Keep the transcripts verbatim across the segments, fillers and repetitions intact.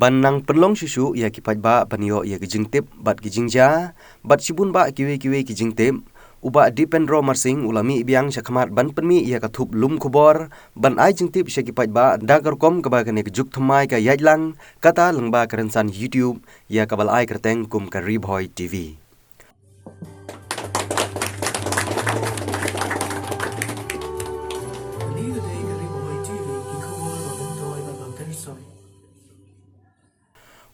Ban nang pynlong shuh shuh ïa ki paidbah ban ïoh ïa ki jingtip bad ki jingjia bad shibun bah kiwei kiwei ki jingtip, u Bah Dipendro Marsing u la mih biang sha khmat ban pynmih ïa ka thup lum khubor ban ai jingtip sha ki paidbah da ka rukom kaba kane ka juk thymmai ka ïaid lang, kata lyngba ka rynsan YouTube ïa kaba la ai kyrteng kum ka Ri Bhoi T V.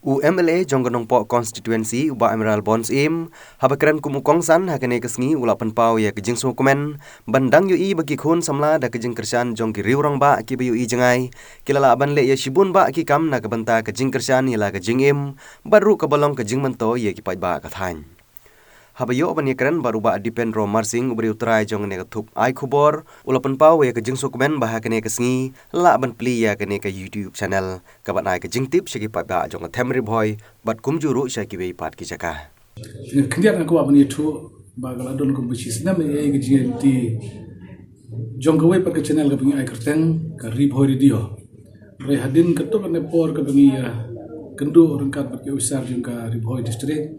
U M L A jong ka Nongpoh Constituency, u Bah Emerald Bonsiem, haba kren kum u kongsan ha kane ka sngi, u la pynpaw ïa ka jingsngewkmen ban dang ïohi ba ki khun samla da ka jingkyrshan jong ki riew rangbah kiba ïohi jngai ki la lah ban leh ïa shibun bah ki kam na ka bynta ka jingkyrshan ïa la ka jingim bad ruh kaba long ka jingmyntoi ïa ki paidbah ka thaiñ. Haba ïoh ban ïakren bad u Bah Dipendro Marsing, u briew trai jong kane ka thup ai khubor, u la pynpaw ïa ka jingsngewkmen ba ha kane ka sngi la lah ban plie ïa kane ka YouTube channel kaban ai ka jingtip sha ki paidbah jong ka them Ri Bhoi bad kumjuh ruh sha kiwei pat ki jaka. Khyndiat nga kwah ban ïathuh ba ka la don kum ka shisnem ïa ka jingïaid lynti jong kawei pat ka channel kaba ngi ai kyrteng ka Ri Bhoi Radio. Hynrei hadien katto katne por kaba ngi ïa kynduh ryngkat bad ki officer jong ka Ri Bhoi District,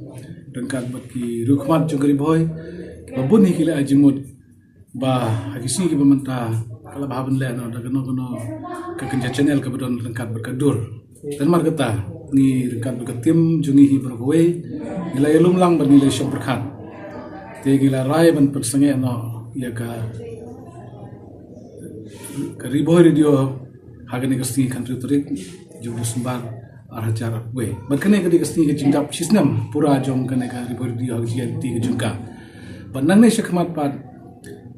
ryngkat bad ki riewkhmat jong ka Ri Bhoi, ba bun hi ki la ai jingmut ba ha ki sngi kiba mynta ka la bha ban leh noh da kano kano ka kynja channel kaba don ryngkat bad ka dur. Te namar kata ngi ryngkat bad ka team jong ngi hi baroh kawei ngi la ïalum lang bad ngi la ïashong pyrkhat. Te ngi la rai ban pynsangeh noh ïa ka, ka Ri Bhoi Radio ha kane ka sngi khathynriew tarik jong u Disembar ar hajar arphew wei. Bad kane ka dei ka sngi ka jingdap shisnem pura jong kane ka Ri Bhoi Radio ha ka jingïaid lynti ka jong ka. Bad nangne sha khmat pat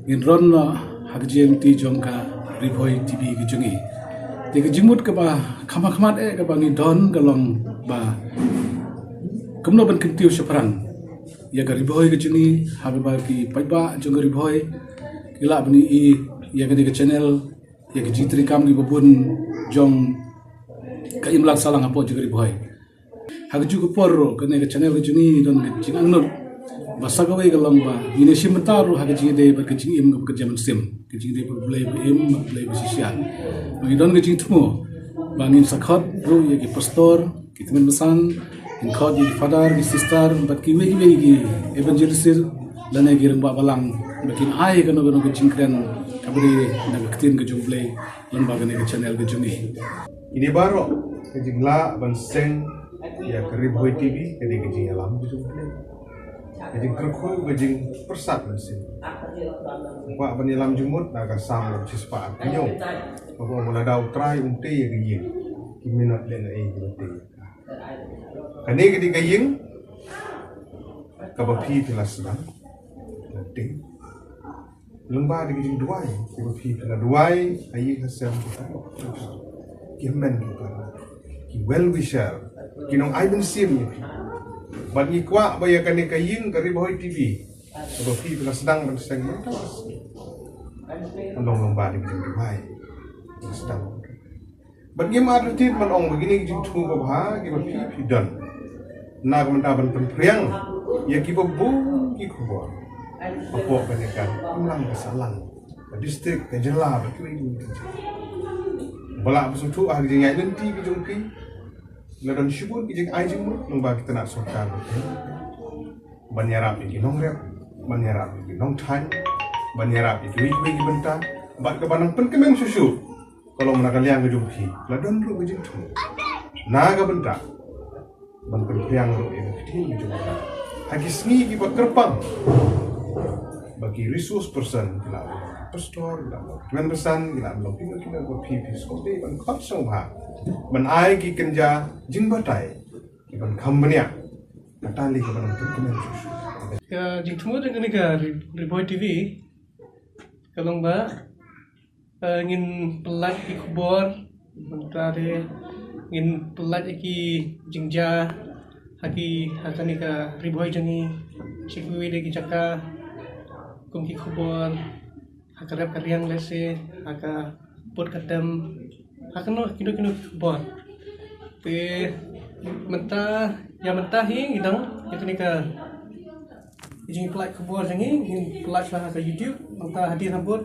ngin ron noh ha ka jingïaid lynti jong ka Ri Bhoi T V ka jong ngi. Te ka jingmut kaba kham ha khmat eh kaba ngi don ka long ba kumno ban kyntiew shaphrang ïa ka Ri Bhoi ka jong ngi ha kaba ki paidbah jong ka Ri Bhoi ki lah ban ïohi ïa kane ka channel, ïa ka jingtrei kam kiba bun jong ka Imlang Sahlang hapoh jong ka Ri Bhoi. Ha kajuh ka por ruh kane ka channel ka jong ngi don ka jingangnud ba sa kawei ka long ba ngin ïashim bynta ruh ha ka jingïadei bad ka jingim kaba kynja mynsiem, ka jingïadei bad U Blei ba im bad U Blei ba shisha. Ba ngi don ka jingthmu ba ngin sa khot ruh ïa ki pastor, ki tymmen basan, ngin khot ïa ki father, ki sister bad kiwei kiwei ki evangelist lane ki rangbah balang ba kin ai kano kano ka jingkren kaba dei na ka ktien ka jong U Blei lyngba kane ka channel ka jong ngi. Kine baroh ka jinglah ban seng ïa ka Ri Bhoi T V ka dei ka jingïalam ka jong U Blei. Ka jingkyrkhu, ka jingpyrsad mynsiem. Kwah ban ïalam jingmut na ka Salm shispah arphew hynñiew kaba ong, lada U Trai un tei ïa ka ïing, ki minot lehnohei kin tei ïa ka. Kane ka dei ka ïing kaba phi phi la sdang ban tei. Lyngba da ka jingduwai kaba phi phi la duwai ha ïing ha sem, ki hynmen ki para, ki well wisher, ki nong ai mynsiem ïa phi. Bad ngi kwah ba ïa kane ka ïing ka Ri Bhoi T V kaba phi phi la sdang ban seng mynta, kan long lyngba da ka jingduwai, la sdang. Bad ngim artatien ban ong ba kine ki jingthmu babha kiba phi phi don na ka bynta ban pynphriang ïa kiba bun ki khubor hapoh kane ka imlang ka sahlang, ka district, ka jylla bad kiwei kiwei ki jylla. Ba lah ba sngewthuh ha ka jingïaid lynti ka jong phi la don shibun ki jingai jingmut lyngba ki tnat sorkar ba phi ban ïarap ïa ki nongrep, ban ïarap ïa ki nongthaiñ, ban ïarap ïa kiwei kiwei ki bynta. Bad kaba nang pynkmen shuh shuh ka long na ka liang ka jong phi la don ruh ka jingthmu na ka bynta ban pynphriang ruh ïa ka ktien ka jong U Blei ha ki sngi kiba kyrpang, ba ki resource person ki lah ban long pastor, ki lah ban long tymmen basan, ki lah ban long kino kino, ba phi phi sngewdei ban khot sngewbha ban ai ki kynja jingbatai kiban kham bniah. Kata lei kaba nang pynkmen shuh shuh. Ka jingthmu jong kane ka Ri-, Ri Bhoi T V ka long ba, eh, ngin pyllait ki khubor, mynta te ngin pyllait ïa ki jingjia ha ki, ha kane ka Ri Bhoi jong ngi, sha kiwei de ki jaka, kum ki khubor ha ka rep ka riang lehse, ha ka put ka tem, ha kano kino kino ki khubor. Te mynta, ïa mynta hi ngi dang ïa kane ka jingpyllait khubor jong ngi, ngin pyllait sha ha ka YouTube, mynta hadien habud.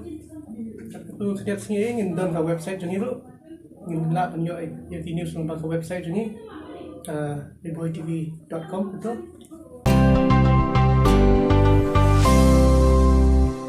Katto katne sngi ngin don ka website jong ngi ruh. ngin lah ban ïoh ïa ki news lyngba ka website jong ngi, uh, riboi T V dot com, betul?